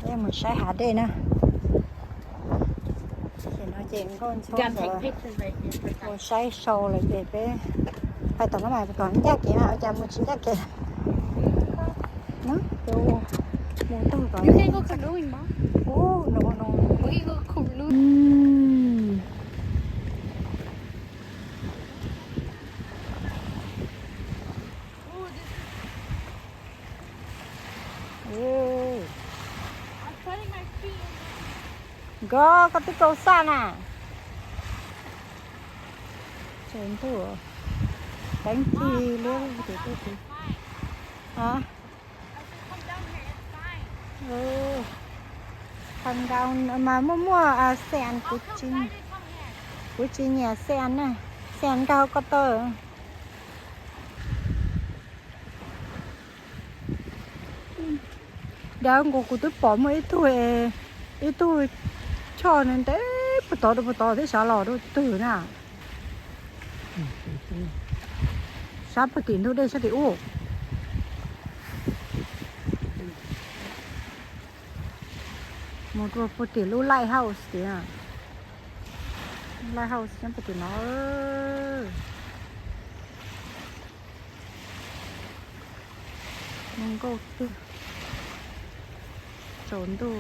Peb mus saib hav dej na. Ces no ces nkauj ntxhua mus saib sau lawm ces peb pais tom no mas kom ncaj kev na, ua cas mus tsis ncaj kev. No, mus tag kom no no. Nkauj, koj twb rau xaj na. Tsaus ntuj, teeb ci liab tias tuaj tid. Hab, mas muaj muaj xees, kuv tsis, kuv tsis nyiam xees na, xees nkaug ko taw. Dav nkaus kuv twb pom muaj ib tug, ib tug choj ntev puag tod rau puag tod thiab xav los rau twg na. Sab puag tim ntug dej sab tim ub. Mus rau puag tim lub lighthouse tiag. Lighthouse nyob puag tim no. Zoo nkauj tiag. Tsaus ntuj,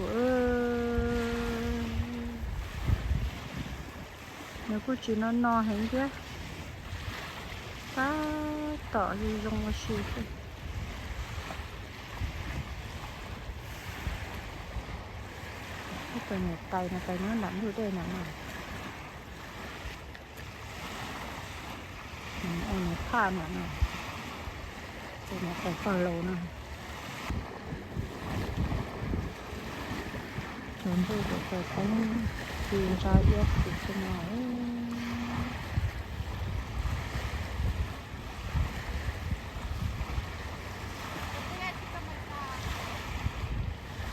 nws kuj tsis no no heev thiab. Tab tom zoo ua si xwb. Ib tug niam tais no tais nyob nram ntug dej no no. Niam phaj no no. Tus niam tais pog laus no. Tsaus ntuj tus tais teeb ci ntsa iab tim xwb no.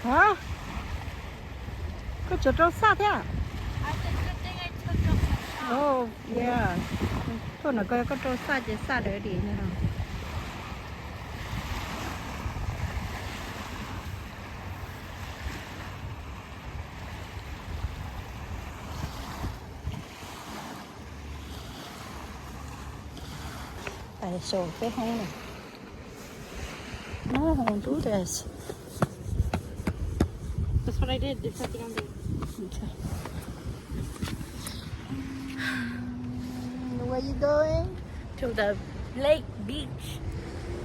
Hab, koj tseem rau xaj thiab? Tuaj no koj, koj rau xaj ces xaj dawv dim no. Tais saum peb hoob na. No, do this. That's what I did. There's nothing on there. Okay. Where you going? To the lake beach.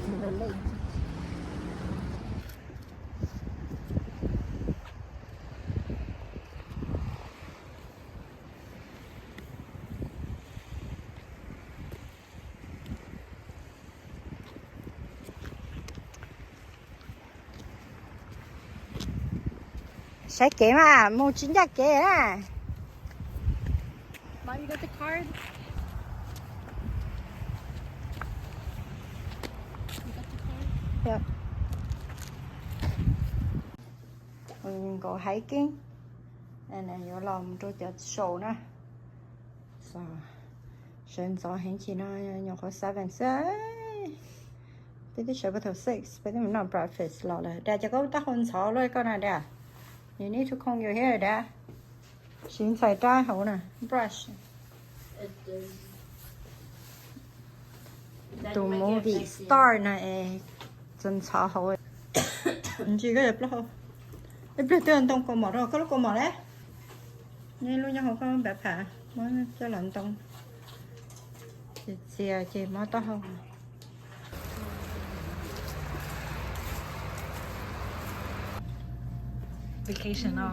To the lake beach. Saib kev mas mus tsis ncaj kev na. Mom, you got the card? You got the card? Yep. Nkaus hiking, yuav los mus rau cov show na. Sawv ntxov heev, chim no nyuam qhuav seven xwb. Peb twb sawv puag thaum six, peb twb mus noj breakfast los lawm. Dad, cas koj taub hau ntxhov luaj koj na dad? You need to comb your hair, dad. Siv ntxhais rab hauv na, brush. Tus movie star na es txawm ntxhov hauv. Ntsis koj yog plaub hau. Ib pliag twb ntoo kaus mom rau koj lub kaus mom le. Neb lub nyob hauv koj npam pham, muab coj los ntoo. Txias txias ces mob taub hau. Vacation no,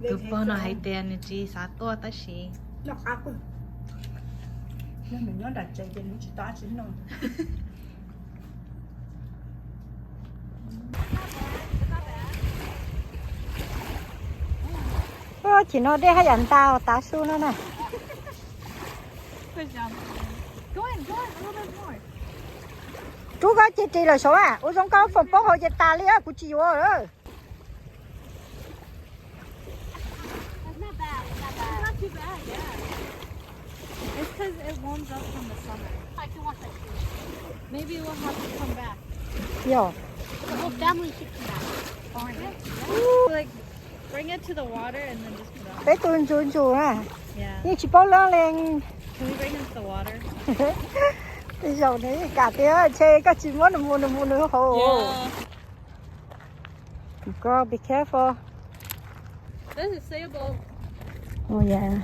tus pog no hais tias nws tsis xav tuaj tab sis nws nyob nram tsev ces nws tsis tau tsis no. Chim no dej haj yam nta tav su no na. Rub koj ceg ris lawm saud a, ua zoo koj foom poob hauv ces tas li, kuv tsis yuav lawm. Yog. Bring it to the water and then just put it on. Peb tus ntsuj ntsuj na, Yeah. Yeej tsis paub lab lees. Can we bring it to the water? Tej zaum nws kam tias ntshe koj tsis muab nws mus nws mus nws haus. Yeah. Girl, be careful. This is sailboat. Oh yeah.